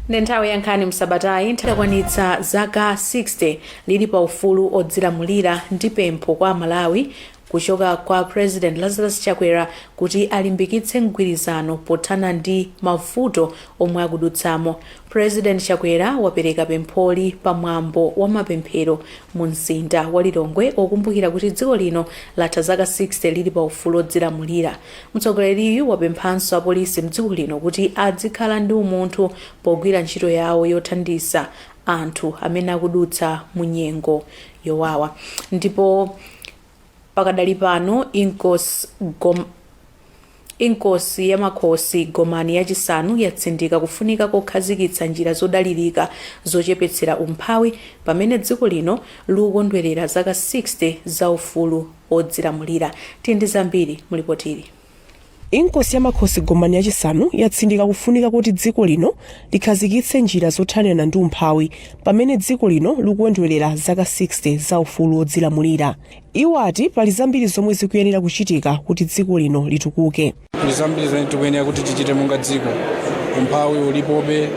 Ndi nthawi ya Nkhani Msabatayi. Nthawi zaka 60 lili pa ufulu odzilamulira ndi pempho kwa Malawi kuchoka kwa President Lazarus Chakwera kuti alimbikitse mgwirizano pothana ndi mavuto omwe akudutsamo. President Chakwera wapereka pempholi pamwambo wa mapemphero mu mzinda wa Lilongwe okumbukira kuti dziko lino latha zaka 60 lili pa ufulu odzilamulira. Mtsogoleriyu wapemphanso apolisi mdziko lino kuti adzikhala ndi umunthu pogwira ntchito yawo yothandiza anthu amene akudutsa mu nyengo yowawa. Ndipo pakadali pano Inkosi ya Makhosi Gomani yachisanu yatsindika kufunika kokhazikitsa njira zodalirika zochepetsera umphawi pamene dziko lino likukondwerera zaka 60 za ufulu odzilamulira. Tili ndi zambiri mulipotili. Inkosi ya Makhosi Gomani yachisanu yatsindika kufunika kuti dziko lino likhazikitse njira zothanirana ndi umphawi pamene dziko lino likukondwerera zaka 60 za ufulu wodzilamulira. Iwo ati pali zambiri zomwe zikuyenera kuchitika kuti dziko lino litukuke. Kuli zambiri zimene tikuyenera kuti tichite monga dziko. Umphawi ulipobe,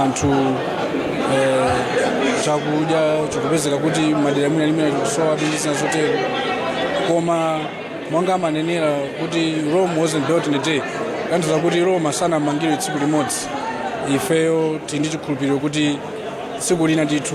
anthu chakudya chikupezeka kuti madera mwina limene chikusowa ndi zina zotero, koma monga amanenera kuti "Rome wasn't built in a day", tanthauza kuti Roma sanamangidwe tsiku limodzi. Ifeyo tili ndi chikhulupiriro kuti tsiku lina ndithu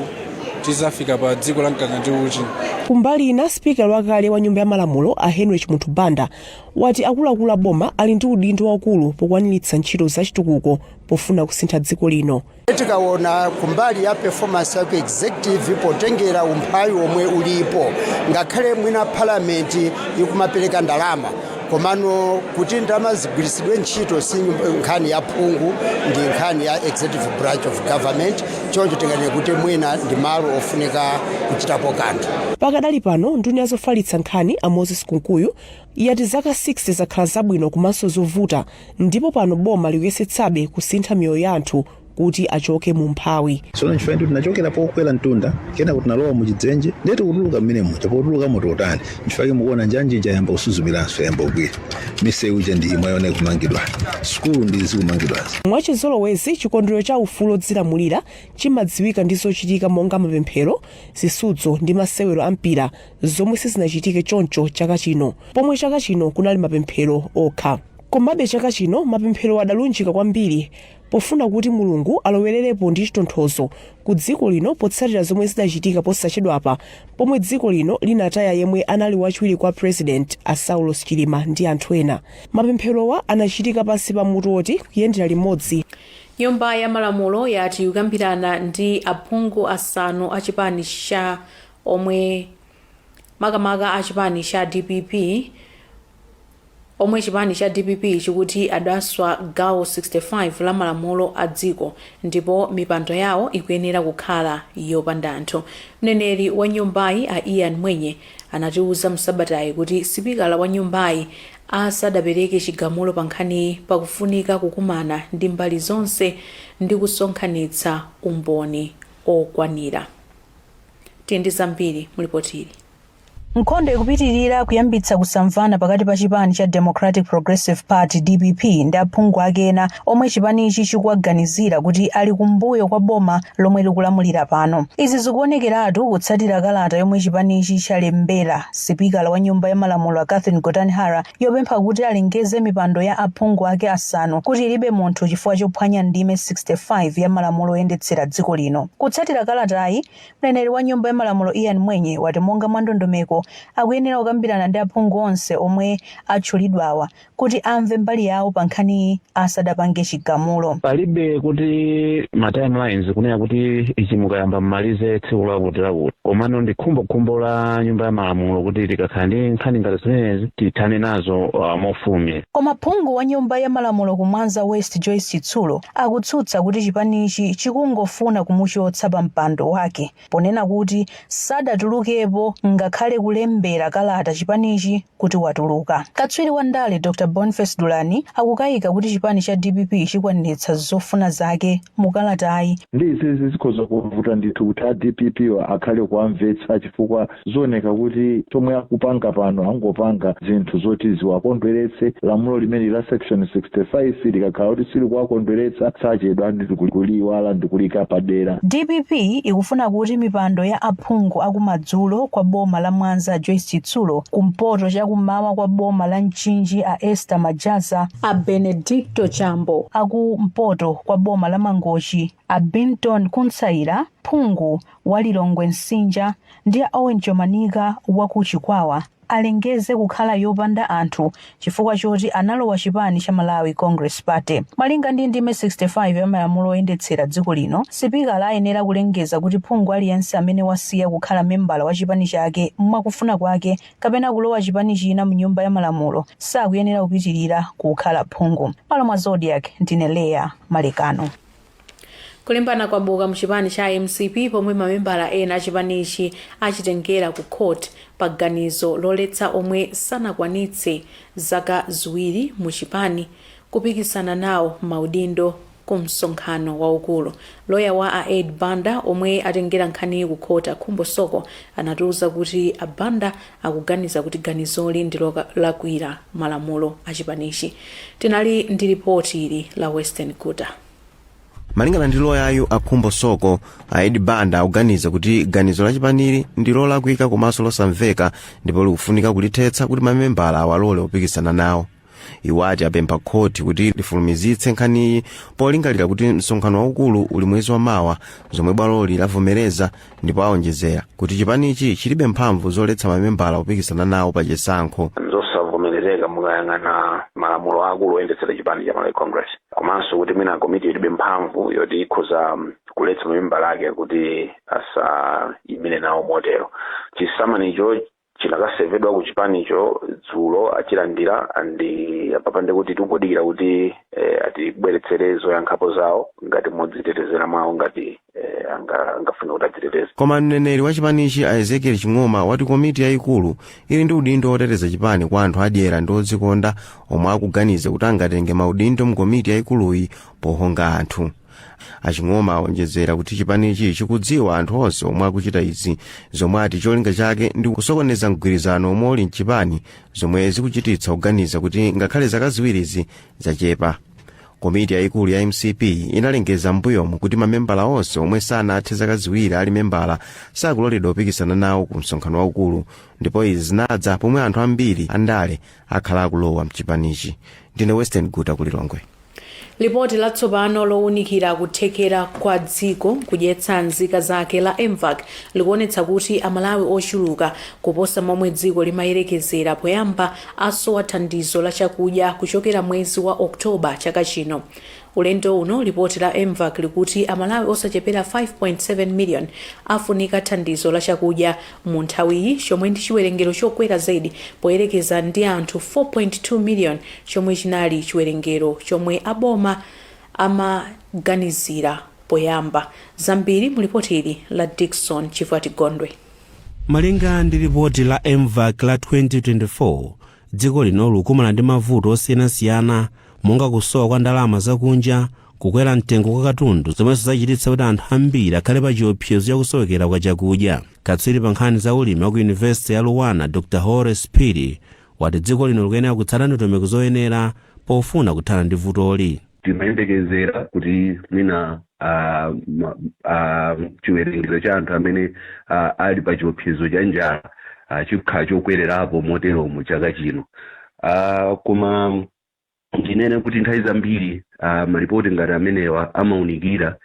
tizafika pa dziko la mkaka ndi uchi. Kumbali ina, spikala wakale wa Nyumba ya Malamulo a Henry Chimunthu Banda wati akuluakulu a boma ali ndi udindo waukulu pokwaniritsa ntchito zachitukuko pofuna kusintha dziko lino. Tikaona kumbali ya performance ya ku executive, potengera umphawi omwe ulipo, ngakhale mwina parliament ikumapereka ndalama, komano kuti ndalama zigwiritsidwe ntchito si nkhani ya phungu, ndi nkhani ya executive branch of government. Choncho tinganene kuti mwina ndi malo ofunika kuchitapo kanthu. Pakadali pano, nduna ya zofalitsa nkhani a Moses Kunkuyu yati zaka 60 zakhala zabwino komanso zovuta, ndipo pano boma likuyesetsabe kusintha miyoyo ya anthu kuti achoke mu mphawi. Tsono nchifukwa kuti tinachokera pokwera mtunda, kenako tinalowa muchidzenje, ndiye tikutuluka mmene muja. Potuluka mutotani? Nchifukwa mukuona njanji ija yamba kusuzumiranso, yamba kugwira misewu ija ndi imwe kumangidwa, sukulu ndi zikumangidwazi. Mwachizolowezi, chikondwerero cha ufulu odzilamulira chimadziwika ndi zochitika monga mapemphero, zisudzo ndi masewero a mpira, zomwe sizinachitike choncho chaka chino, pomwe chaka chino kunali mapemphero okha. Komabe chaka chino mapemphero adalunjika kwambiri pofuna kuti Mulungu alowererepo ndi chitonthozo ku dziko lino potsatira zomwe zidachitika posachedwapa, pomwe dziko lino linataya yemwe anali wachiwiri kwa President a Saulos Chilima ndi anthu ena. Mapempherowa anachitika pansi pa mutu woti "Kuyendera Limodzi". Nyumba ya Malamulo yati ikukambirana ndi aphungu asanu a chipani cha omwe makamaka a chipani cha DPP, omwe chipani cha DPP chikuti adaswa gawo 65 la malamulo a dziko ndipo mipando yawo ikuyenera kukhala yopanda anthu. Mneneri wa nyumbayi a Ian Mwenye anatiuza msabatayi kuti sipikala wa nyumbayi asadapereke chigamulo pa nkhaniyi, pakufunika kukumana ndi mbali zonse ndi kusonkhanitsa umboni okwanira. Tili ndi zambiri mulipotili. Nkhondo ikupitirira kuyambitsa kusamvana pakati pa chipani cha Democratic Progressive Party, DPP, ndi aphungu ake ena omwe chipanichi chikuwaganizira kuti ali kumbuyo kwa boma lomwe likulamulira pano. Izi zikuonekeratu kutsatira kalata yomwe chipanichi chalembera sipikala wa Nyumba ya Malamulo a Catherine Gotani Hara yopempha kuti alengeze mipando ya aphungu ake asanu kuti ilibe munthu chifukwa chophwanya ndime 65 ya malamulo oyendetsera dziko lino. Kutsatira kalatayi, mneneri wa Nyumba ya Malamulo Ian Mwenye wati monga mwa ndondomeko akuyenera kukambirana ndi aphungu onse omwe atchulidwawa kuti amve mbali yawo pa nkhaniyi asadapange chigamulo. Palibe kuti ma timelines kunena kuti ichi mukayamba mmalize tsiku lakuti lakuti, komano ndi khumbokhumbo la Nyumba ya Malamulo kuti tikakhala ndi nkhani ngati zimenezi tithane nazo mofulumira. Koma phungu wa Nyumba ya Malamulo ku Mwanza West Joyce Chitsulo akutsutsa kuti chipanichi chikungofuna kumuchotsa pa mpando wake, ponena kuti sadatulukepo ngakhale kulemba kulembera kalata chipanichi kuti watuluka. Katswiri wa ndale Dr Boniface Dulani akukayika kuti chipani cha DPP chikwaniritsa zofuna zake mu kalatayi. Ndi izizi zikhoza kuvuta ndithu kuti a DPP akhale kuamvetsa, chifukwa zioneka kuti chomwe akupanga pano angopanga zinthu zoti ziwakondweretse. Lamulo limene la section 65 likakhala kuti silikuwakondweretsa, sachedwa ndi kuliwala ndi kulika padera. DPP ikufuna kuti mipando ya aphungu akumadzulo kwa boma la Mwanza, Joyce Chitsulo, kumpoto chakummawa kwa boma la Mchinji, a Esther Majaza, a Benedicto Chambo, akumpoto kwa boma la Mangochi, a Binton Kunsaira, phungu wa Lilongwe Msinja, ndi a Owen Chomanika wa ku Chikwawa alengeze kukhala yopanda anthu chifukwa choti analowa chipani cha Malawi Congress Party. Malinga ndi ndime 65 ya malamulo oyendetsera dziko lino, sipikala ayenera kulengeza kuti phungu aliyense amene wasiya kukhala membala wa chipani chake mwakufuna kwake kapena kulowa chipani china mu Nyumba ya Malamulo sakuyenera kupitirira kukhala phungu. Malo mwa Zodiak, ndine Leya Malekano. Kulimbana kwabuka muchipani cha MCP pomwe mamembala ena achipanichi achitengera ku court pa ganizo loletsa omwe sanakwanitse zaka 2 mu chipani kupikisana nawo maudindo ku msonkhano waukulu. Loya wa a Ed Banda omwe atengera nkhaniyi ku court, Akhumbo Soko, anatiuza kuti a Banda akuganiza kuti ganizoli ndi lolakwira malamulo achipanichi. Tinali ndi ripoti ili la Western Kuta. Malingana ndi loyayu Akhumbo Soko, a Ed Banda akuganiza kuti ganizo lachipanili ndi lolakwika komanso losamveka ndipo likufunika kulithetsa kuti mamembala awalole opikisana nawo. Iwo ati apempha khoti kuti lifulumizitse nkhaniyi polingalira kuti msonkhano waukulu uli mwezi wa mawa, zomwe bwaloli lavomereza, ndipo awonjezera kuti chipanichi chilibe mphamvu zoletsa mamembala opikisana nawo pa chisankho. Zosavomerezeka mukayang'ana malamulo akulu oyendetsera chipani cha Malawi Congress, komanso kuti mwina komiti ilibe mphamvu yoti ikhoza kuletsa mamembala ake kuti asayimire nawo. Motero chisamanicho chinakasevedwa ku chipanicho dzulo, achilandira, andi apapande kuti tingodikira kuti atibweretsere zoyankhapo zawo ngati modzitetezera mwawo, ngati angafune kuti adziteteze. Koma mneneri wa chipanichi a Ezekiel Ching'oma wati komiti yayikulu ili ndi udindo woteteza chipani kwa anthu adyera ndi odzikonda omwe akuganiza kuti angatenge maudindo mu komiti yayikuluyi pohonga anthu. Aching'oma awonjezera kuti chipanichi chikudziwa anthu onse omwe akuchita izi, zomwe ati cholinga chake ndi kusokoneza mgwirizano omwe uli mchipani, zomwe zikuchititsa kuganiza kuti ngakhale zaka 2zi zachepa. Komiti yayikulu ya MCP inalengeza m'mbuyomu kuti mamembala onse omwe sanathe zaka 2 ali membala sakuloledwa kupikisana nawo ku msonkhano waukulu, ndipo izi zinadza pomwe anthu ambiri andale akhala akulowa mchipanichi. Ndine Western Guta, Kulilongwe. Lipoti latsopano lowunikira kuthekera kwa dziko kudyetsa nzika zake la MVAC likuonetsa kuti Amalawi ochuluka kuposa momwe dziko limayerekezera poyamba asowa thandizo la chakudya kuchokera mwezi wa Oktoba chaka chino. Ulendo uno lipoti la MVAC likuti Amalawi osachepera 5.7 million afunika thandizo la chakudya mu nthawiyi, chomwe ndi chiwerengero chokwera zedi poyerekeza ndi anthu 4.2 million chomwe chinali chiwerengero chomwe aboma amaganizira poyamba. Zambiri mu lipoti ili la Dickson Chivwati Gondwe. Malinga ndi lipoti la MVAC la 2024, dziko lino likukumana ndi mavuto osiyanasiyana monga kusowa kwa ndalama zakunja, kukwera mtengo kwa katundu, zomwenso zachititsa kuti anthu ambiri akhale pa chiopsezo chakusowekera kwa chakudya. Katswiri pa nkhani za ulimi wa ku Yunivesiti ya Luanar, Dr Horace Phiri, wati dziko lino likuyenera kutsata ndondomeko zoyenera pofuna kuthana ndi vutoli. Timayembekezera kuti mwina chiwerengero cha anthu amene ali pa chiopsezo cha njala chikhala chokwererapo moteromo chaka chino, koma ndinene kuti nthawi zambiri malipoti ngati amenewa amaunikira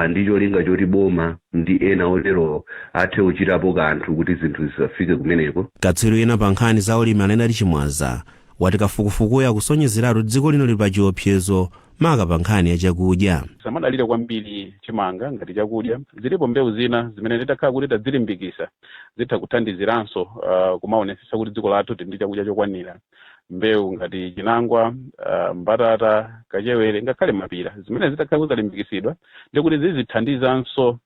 ndi cholinga choti boma ndi ena otero athe kuchitapo kanthu kuti zinthu zisafike kumeneko. Katswiri wina pa nkhani za ulimi aneneri Chimwaza wati kafukufukuyo akusonyezeratu dziko lino lili pa chiopsezo, maka pa nkhani ya chakudya. Samadalira kwambiri chimanga ngati chakudya. Zilipo mbewu zina zimene titakhala kuti tadzilimbikisa zitha kuthandiziranso kumaonetsetsa kuti dziko lathu tili ndi chakudya chokwanira. Mbewu ngati chinangwa, mbatata, kachewere, ngakhale mapira, zimene zitakhala kuti zalimbikisidwa ndikuti zizithandizanso.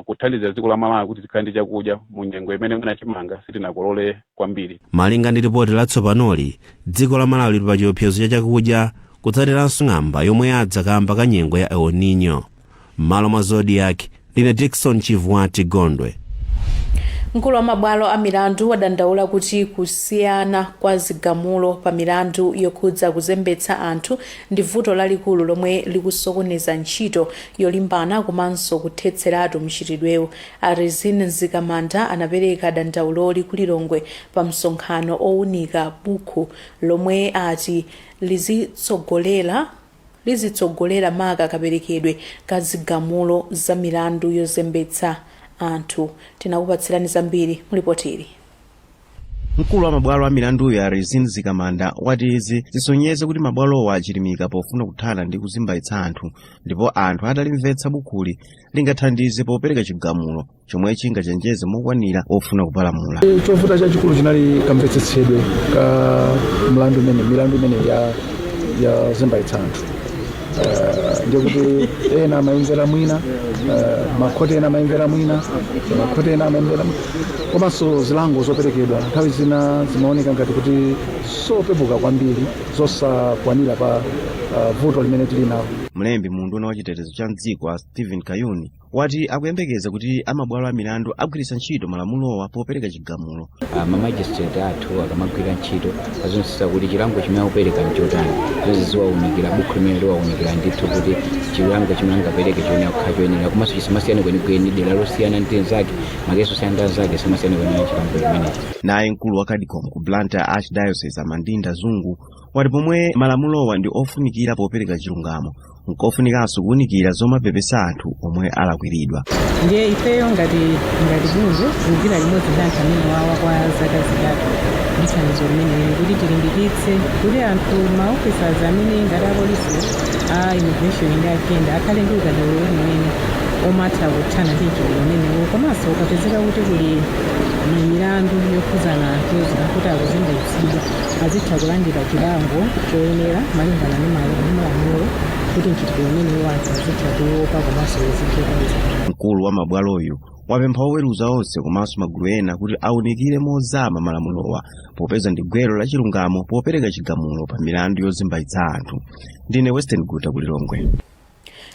Kuthandiza dziko la Malawi kuti tikhale ndi chakudya mu nyengo imene mwina chimanga sitinakolole kwambiri. Malinga ndi ripoti latsopanoli, dziko la Malawi lili pa chiopsezo cha chakudya kutsatiranso ng'amba yomwe yadza kamba ka nyengo ya El Nino. M'malo mwa Zodiak, ndine Dickson Chivwati Gondwe. Mkulu wa mabwalo a milandu wadandaula kuti kusiyana kwa zigamulo pa milandu yokhudza kuzembetsa anthu ndi vuto lalikulu lomwe likusokoneza ntchito yolimbana komanso kuthetseratu mchitidwewu. A Rizine Mzikamanda anapereka dandauloli ku Lilongwe pa msonkhano owunika bukhu lomwe ati lizitsogolera maka kaperekedwe ka zigamulo za milandu yozembetsa anthu. Tinakupatsirani zambiri mulipoti ili. Mkulu wa mabwalo a milanduyo a Rizine Mzikamanda wati izi zisonyeze kuti mabwalowa achilimika pofuna kuthana ndi kuzembaitsa anthu, ndipo anthu atalimvetsa bukhuli lingathandize popereka chigamulo chomwe chingachenjeze mokwanira ofuna kupalamula. Chovuta chachikulu chinali kamvetsetsedwe ka mlandu imene milandu imene ya zembaitsa anthu. Ndiye kuti ena amayimvera mwina, makhoti ena amayimvera mwina, makhoti ena amayimvera mwina, komanso zilango zoperekedwa nthawi zina zimaoneka ngati kuti zopepuka kwambiri, zosakwanira pa vuto limene tili nalo. Mlembi mu unduna wa chitetezo cha mdziko a Stephen Kayuni wati akuyembekeza kuti amabwalo a milandu agwiritsa ntchito malamulowa popereka chigamulo. Mamagistrate athu akamagwira ntchito azionetsetsa kuti chilango chimene akupereka nchotani. Zonse ziwaunikira bukhu limene liwaunikira ndithu kuti chilango chimene angapereke choyenera kukhala choyenera, komanso chisamasiyane kwenikweni dera losiyana ndi nzake, makesi osiyana ndi anzake samasiyane kwenikweni chilango chimenechi. Naye mkulu wa Cadecom ku Blantyre Archdiocese Amandinda Zungu wati pomwe malamulowa ndi ofunikira popereka chilungamo, nkofunikanso kuwunikira zomapepesa anthu omwe alakwiridwa. Ndiye ifeyo ngati bungwe tikugwira limodzi ndi anthu amene wawa kwa zaka 3 ndi thandizo limeneli kuti tilimbikitse kuti anthu, maofficers amene ngati apolisi, a immigration ndi agenda akhale ndi ukadaulo weniweni omatha kuthana ndi mchitidwe umenewo, komanso ukapezeka kuti kuli milandu yokhuzana anthu kuti akuzembaitsidwa, azitha kulandira chilango choyenera malingana ndi malamulo, kuti mchitidwe umenewo anthu azitha kuopa komanso uzitheka. Mkulu wa mabwaloyu wapempha oweruza onse komanso magulu ena kuti awunikire mozama malamulowa, popeza ndi gwero la chilungamo popereka chigamulo pa milandu yozembaitsa anthu. Ndine Western Guta ku Lilongwe.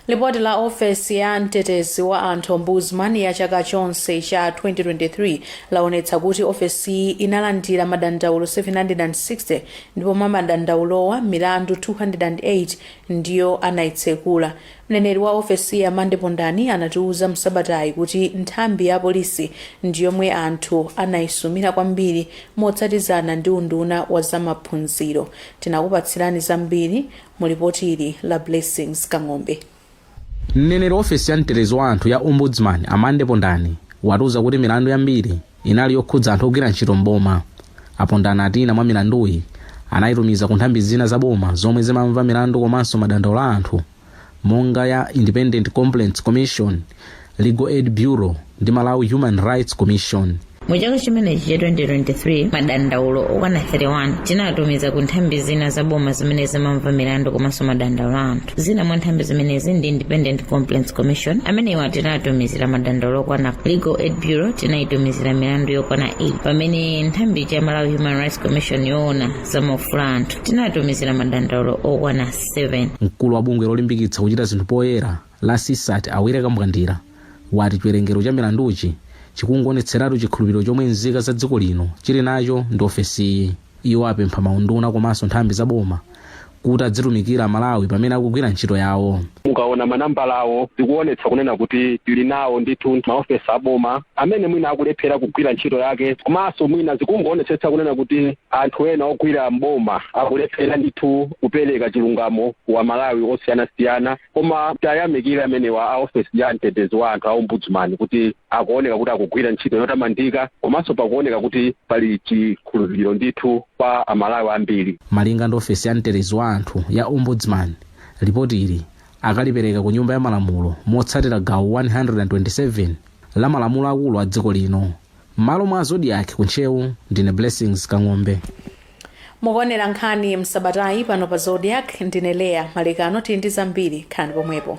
Lipoti la ofesi ya mtetezi wa anthu, Ombudsman, ya chaka chonse cha 2023 laonetsa kuti ofesiyi inalandira madandaulo 760, ndipo mwa madandaulowa milandu 208 ndiyo anayitsekula. Mneneri wa ofesiyi Amande Pondani anatiuza msabatayi kuti nthambi ya polisi ndiyomwe anthu anayisumira kwambiri, motsatizana ndi unduna wa zamaphunziro. Tinakupatsirani zambiri mu lipoti ili la Blessings Kang'ombe. Mneneri wa ofesi ya mtetezi wa anthu ya Ombudsman Amande Pondani watiuza kuti milandu yambiri inali yokhudza anthu ogwira ntchito mboma. Apondani ati ina mwa milanduyi anayitumiza ku nthambi zina za boma zomwe zimamva milandu komanso madandaulo a anthu, monga ya Independent Complaints Commission, Legal Aid Bureau ndi Malawi Human Rights Commission. Mu chaka chimenechi cha 2023, madandaulo okwana 31 tinatumiza ku nthambi zina za boma zimene zimamva milandu komanso madandaulo a anthu. Zina mwa nthambi zimenezi ndi Independent Complaints Commission, amenewa tinatumizira madandaulo okwana. Legal Aid Bureau tinayitumizira milandu yokwana 8, pamene nthambi ya Malawi Human Rights Commission yoona za maufulu a anthu tinatumizira madandaulo okwana 7. Mkulu wa bungwe lolimbikitsa kuchita zinthu poyera la CSAT Awire Kambwandira wati chiwerengero cha milanduchi chikungoonetseratu chikhulupiriro chomwe nzika za dziko lino chili nacho ndi ofesiyi. Iwo apempha maunduna komanso nthambi za boma kuti adzitumikira Malawi pamene akugwira ntchito yawo. Mukaona manambala awo, zikuonetsa kunena kuti tili nawo ndithu maofesi aboma amene mwina akulephera kugwira ntchito yake, komanso mwina zikungoonetsetsa kunena kuti anthu ena ogwira mboma akulephera ndithu kupereka chilungamo wa Malawi osiyanasiyana. Koma tayamikira amenewa a ofesi ya mtetezi wa anthu a Ombudsman kuti akuoneka kuti akugwira ntchito yotamandika, komanso pakuoneka kuti pali chikhulupiriro ndithu kwa Amalawi ambiri. Malinga ndi ofesi ya mtetezi wa anthu ya Ombudsman, lipoti ili akalipereka ku Nyumba ya Malamulo motsatira gawo 127 la malamulo akulu a dziko lino. M'malo mwa Zodiak ku Ntcheu, ndine Blessings Kang'ombe. Mukuonera nkhani msabatayi pano pa Zodiak. Ndine Leya Malekano. Tili ndi zambiri, khalani pomwepo.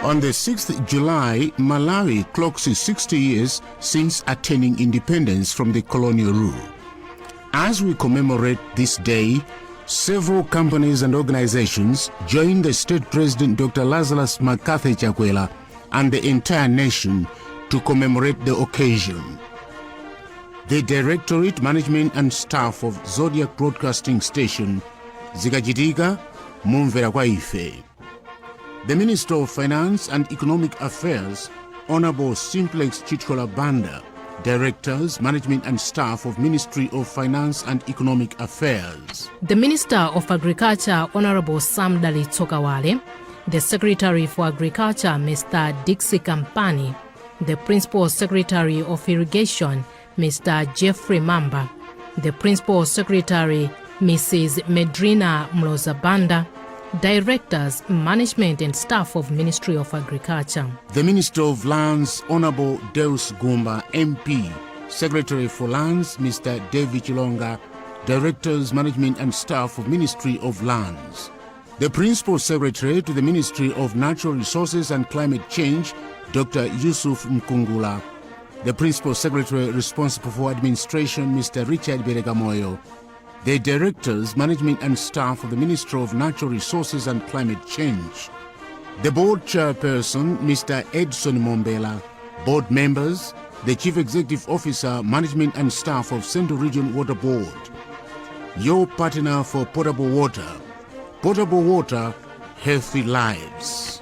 On the 6th July, Malawi clocks 60 years since attaining independence from the colonial rule. As we commemorate this day, several companies and organizations joined the state president Dr. Lazarus McCarthy Chakwera and the entire nation to commemorate the occasion. The Directorate, Management and Staff of Zodiak Broadcasting Station, zikachitika mumvera kwa ife. The Minister of Finance and Economic Affairs, Honorable Simplex Chithyola Banda, Directors, Management and Staff of Ministry of Finance and Economic Affairs. The Minister of Agriculture, Honorable Sam Dalitso Kawale, the Secretary for Agriculture, Mr. Dixie Kampani, the Principal Secretary of Irrigation, Mr. Jeffrey Mamba, the Principal Secretary, Mrs. Medrina Mlozabanda, Directors, Management and Staff of Ministry of Agriculture. The Minister of Lands, Honorable Deus Gumba, MP, Secretary for Lands, Mr. David Chilonga, Directors, Management and Staff of Ministry of Lands. The Principal Secretary to the Ministry of Natural Resources and Climate Change, Dr. Yusuf Mkungula. The Principal Secretary responsible for Administration, Mr. Richard Beregamoyo. The Directors, Management and Staff of the Ministry of Natural Resources and Climate Change. The Board Chairperson, Mr. Edson Mombela, Board members, the Chief Executive Officer, Management and Staff of Central Region Water Board. Your partner for potable water. Potable water, healthy lives.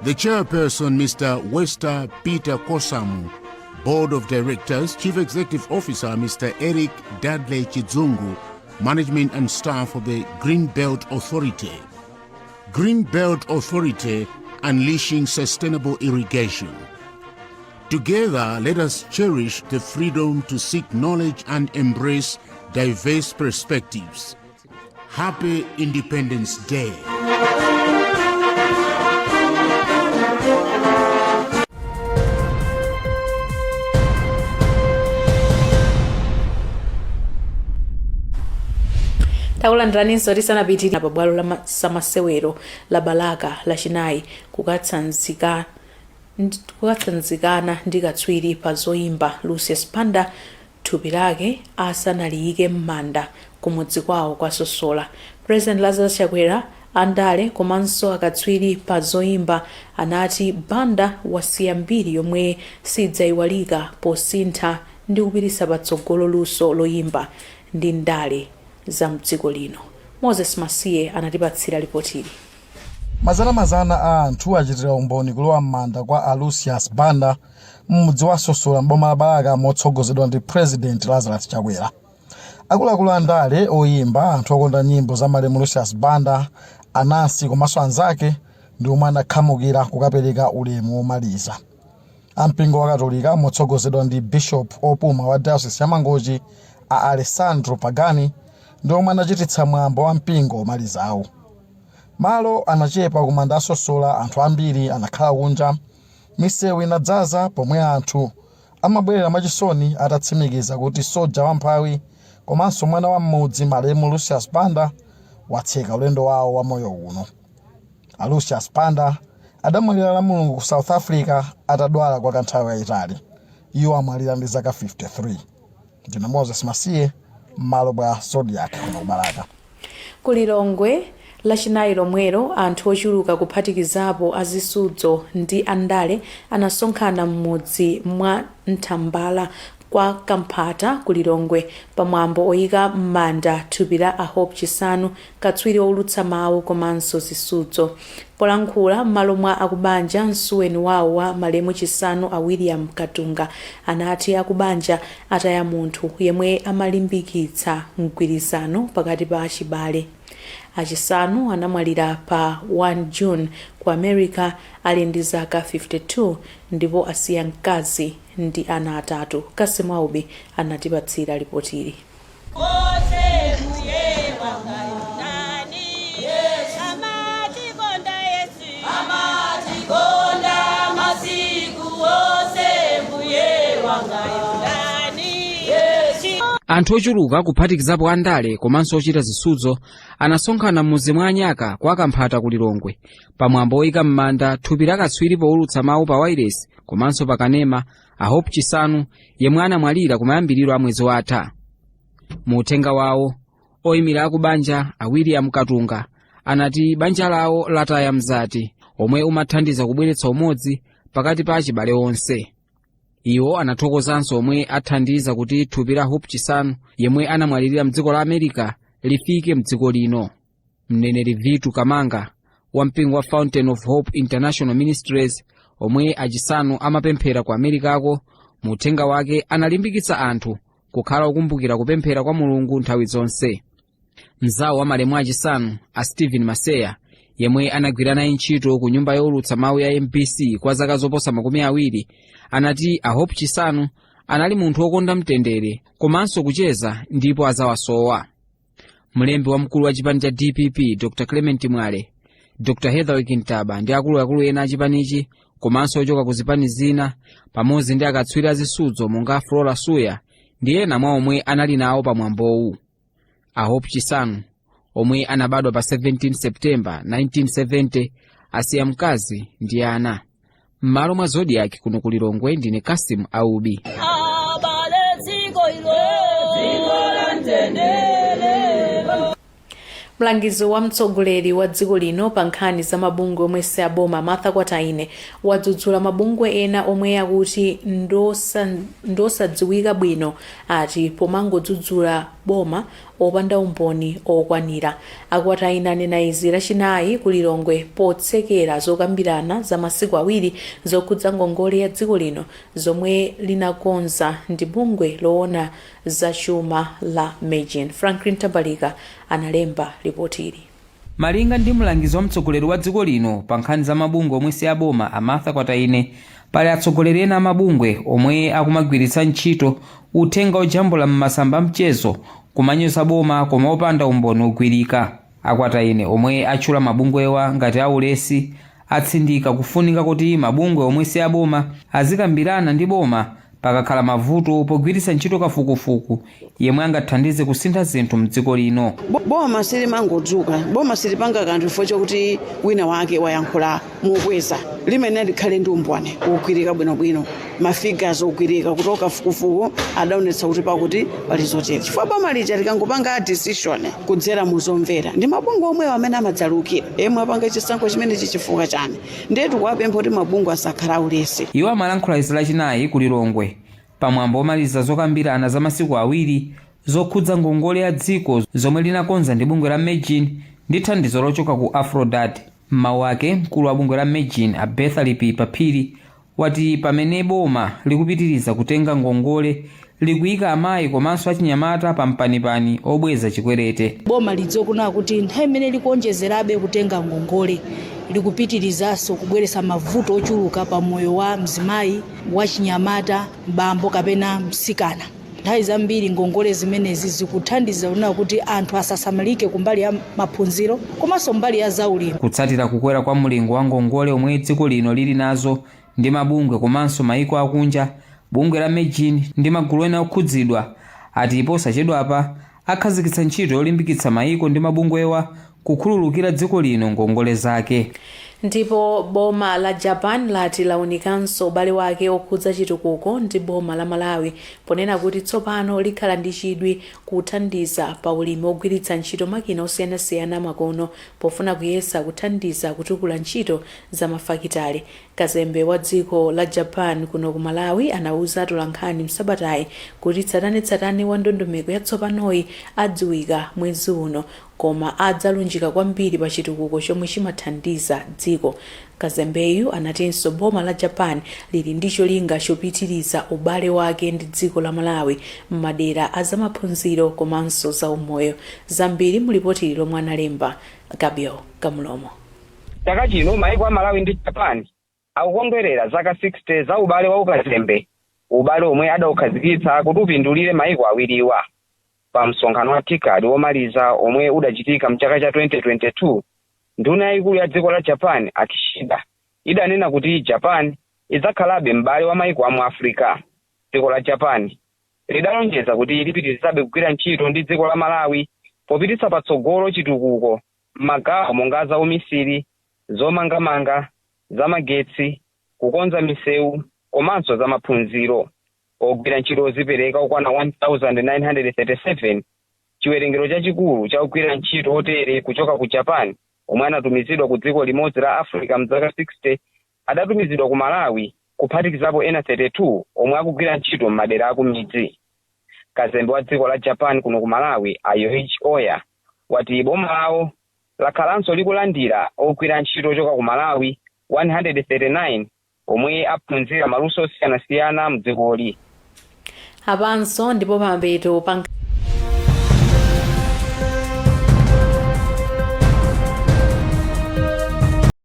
The Chairperson, Mr. Wester Peter Kosamu, Board of Directors, Chief Executive Officer, Mr. Eric Dudley Chidzungu, Management and Staff of the Green Belt Authority. Green Belt Authority, unleashing sustainable irrigation. Together, let us cherish the freedom to seek knowledge and embrace diverse perspectives. Happy Independence Day. Takulandiraninso. Tisanapitirire, pa bwalo la zamasewero la Balaka Lachinayi kukatsanzikana ndi katswiri pa zoyimba Lucius Banda thupi lake asanaliyike m'manda kumudzi kwawo kwa Sosola, President Lazarus Chakwera, andale komanso akatswiri pa zoyimba anati Banda wasiya mbiri yomwe sidzayiwalika posintha ndi kupititsa patsogolo luso loyimba ndi ndale za mdziko lino. Moses Masiye anatipatsira ripotili. Mazanamazana a anthu achitira umboni kulowa m'manda kwa a Lucius Banda m'mudzi wa Sosola m'boma la Balaka motsogozedwa ndi President Lazarus Chakwera, akuluakulu a ndale, oyimba, anthu okonda nyimbo za malemu Lucius Banda, anansi komanso anzake ndi omwe anakhamukira kukapereka ulemu womaliza. Ampingo wa Katolika motsogozedwa ndi Bishop opuma wa Diocese ya Mangochi a Alessandro Pagani ndi omwe anachititsa mwambo wa mpingo womalizawo. Malo anachepa kumanda asosola, anthu ambiri anakhala kunja, misewu inadzaza pomwe anthu amabwerera mwachisoni atatsimikiza kuti soja wamphawi komanso mwana wa m'mudzi malemu Lucius Banda watseka ulendo wawo wa moyo uno. A Lucius Banda adamwalira la Mulungu ku South Africa atadwala kwa kanthawi kayitali. Iwo amwalira ndi zaka 53. Ndine Moses Masiye m'malo mwa Zodiak kuno ku Balaka. Kulilongwe Lachinayi lomwelo, anthu ochuluka kuphatikizapo azisudzo ndi andale anasonkhana m'mudzi mwa Nthambala kwa Kamphata ku Lilongwe pamwambo oyika m'manda thupi la a Hope Chisanu, katswiri owulutsa mawu komanso zisudzo. Polankhula m'malo mwa akubanja, msuweni wawo wa malemu Chisanu a William Katunga anati akubanja ataya munthu yemwe amalimbikitsa mgwirizano pakati pa achibale. Achisanu anamwalira pa 1 June ku America ali ndi zaka 52 ndipo asiya mkazi ndi ana atatu. Kasimu Aubi anatipatsira ripotili. Anthu ochuluka, kuphatikizapo andale komanso ochita zisudzo, anasonkhana m'mudzi mwa Anyaka kwa Kamphata ku Lilongwe pamwambo oyika m'manda thupi la katswiri powulutsa mawu pa wailesi komanso pa kanema a Hope Chisanu, yemwe anamwalira kumayambiriro a mwezi watha. Mu uthenga wawo, oyimira akubanja a William Katunga anati banja lawo lataya mzati omwe umathandiza kubweretsa umodzi pakati pa achibale onse. Iwo anathokozanso omwe athandiza kuti thupi la Hope Chisanu, yemwe anamwalirira mdziko la America, lifike mdziko lino. Mneneri Vitu Kamanga wa mpingo wa Fountain of Hope International Ministries, omwe achisanu amapemphera ku Amerikako, mu uthenga wake analimbikitsa anthu kukhala okumbukira kupemphera kwa Mulungu nthawi zonse. Mzawo wa malemu achisanu a Stephen Maseya, yemwe anagwira naye ntchito ku nyumba yowulutsa mawu ya MBC kwa zaka zoposa 20, anati a Hope Chisanu anali munthu wokonda mtendere komanso kucheza ndipo azawasowa. Mlembi wamkulu wa chipani cha DPP Dr Clement Mwale, Dr Heather Kintaba ndi akuluakulu ena a chipanichi komanso ochoka ku zipani zina, pamodzi ndi akatswiri azisudzo monga Flora Suya, ndi ena mwa omwe anali nawo pamwambowu. A Hope Chisanu, omwe anabadwa pa 17 Septemba 1970, asiya mkazi ndi ana. M'malo mwa Zodiak kuno ku Lilongwe, ndine Kasim Aubi. Abale, dziko ilo, dziko la mtendere. Mlangizi wa mtsogoleri wa dziko lino pa nkhani za mabungwe omwe si aboma, Martha Kwataine, wadzudzula mabungwe ena omwe akuti ndosadziwika bwino, ati pomangodzudzula boma opanda umboni okwanira. Akwataine anena izi Lachinayi ku Lilongwe potsekera zokambirana za masiku 2 zokhudza ngongole ya dziko lino zomwe linakonza ndi bungwe loona zachuma la MEJN. Franklin Tabalika analemba ripoti ili. Malinga ndi mlangizi wa mtsogoleri wa dziko lino pa nkhani za mabungwe omwe si aboma a Martha Kwataine, pali atsogoleri ena amabungwe omwe akumagwiritsa ntchito uthenga ojambula m'masamba mchezo kumanyoza boma koma opanda umboni ogwirika. Akwataine, omwe atchula mabungwewa ngati aulesi, atsindika kufunika kuti mabungwe omwe si aboma azikambirana ndi boma pakakhala mavuto pogwiritsa ntchito kafukufuku yemwe angathandize kusintha zinthu mdziko lino. Boma silimangodzuka, boma silipanga kanthu chifukwa chokuti wina wake wayankhula mokweza. Limene likhale ndi umboni wogwirika bwinobwino, mafigures ogwirika, kuti kafukufuku adaonetsa kuti pakuti pali zotere, chifukwa boma lija likangopanga decision kudzera muzomvera ndi mabungwe omwewo amene amadzalukira emwe apanga chisankho chimenechi chifukwa chani. Ndetu kuwapempha kuti mabungwe asakhala aulesi. Iwo amalankhula izi Lachinayi ku Lilongwe pamwambo omaliza zokambirana za masiku 2 zokhudza ngongole ya dziko zomwe linakonza ndi bungwe la MEJN ndi thandizo lochoka ku Afrodad. Mmawu ake, mkulu wa bungwe la MEJN a Bertha Lipipa Phiri wati pamene boma likupitiriza kutenga ngongole, likuyika amayi komanso achinyamata pa mpanipani obweza chikwerete. Boma lidziwe kunena kuti nthawi imene likuonjezerabe kutenga ngongole, likupitirizanso kubweretsa mavuto ochuluka pa moyo wa mzimayi, wachinyamata, bambo kapena msikana. Nthawi zambiri ngongole zimenezi zikuthandiza kunena kuti anthu asasamalike kumbali ya maphunziro komanso mbali ya zaulimi. Kutsatira kukwera kwa mlingo wa ngongole omwe dziko lino lili nazo ndi mabungwe komanso maiko akunja, bungwe la MEJN ndi magulu ena okhudzidwa ati posachedwapa akhazikitsa ntchito yolimbikitsa maiko ndi mabungwewa kukhululukira dziko lino ngongole zake. Ndipo boma la Japan lati launikanso ubale wake okhudza chitukuko ndi boma la Malawi, ponena kuti tsopano likhala ndi chidwi kuthandiza pa ulimi ogwiritsa ntchito makina osiyanasiyana amakono, pofuna kuyesa kuthandiza kutukula ntchito za mafakitale. Kazembe wa dziko la Japan kuno ku Malawi anauza atolankhani msabatayi kuti tsatanetsatane wa ndondomeko yatsopanoyi adziwika mwezi uno, koma adzalunjika kwambiri pa chitukuko chomwe chimathandiza dziko. Kazembeyu anatinso boma la Japan lili ndi cholinga chopitiriza ubale wake ndi dziko la Malawi m'madera a zamaphunziro komanso zaumoyo. Zambiri mulipoti lomwe analemba Gabriel Kamulomo. Chaka chino maiko a Malawi ndi Japan akukondwerera zaka 60 za ubale wa ukazembe, ubale omwe adaukhazikitsa kuti upindulire maiko awiriwa. Pa msonkhano wa TICAD womaliza omwe udachitika mchaka cha 2022, nduna yayikulu ya dziko la Japan a Kishida idanena kuti Japan idzakhalabe m'bale wa maiko amu Africa. Dziko la Japan Lidalonjeza kuti lipitirizabe kugwira ntchito ndi dziko la Malawi popititsa patsogolo chitukuko m'magawo monga za umisiri, zomangamanga, zamagetsi, kukonza misewu komanso za maphunziro. Ogwira ntchito ozipereka okwana 1937, chiwerengero chachikulu cha ogwira ntchito otere kuchoka ku Japan omwe anatumizidwa ku dziko limodzi la Africa mzaka 60, adatumizidwa ku Malawi, kuphatikizapo ena 32 omwe akugwira ntchito m'madera akumidzi. Kazembe wa dziko la Japan kuno ku Malawi, a Yoichi Oya, wati boma lawo lakhalanso likulandira ogwira ntchito ochoka ku Malawi 139 omwe aphunzira maluso osiyanasiyana mdzikoli. Apanso ndipo pamapeto pa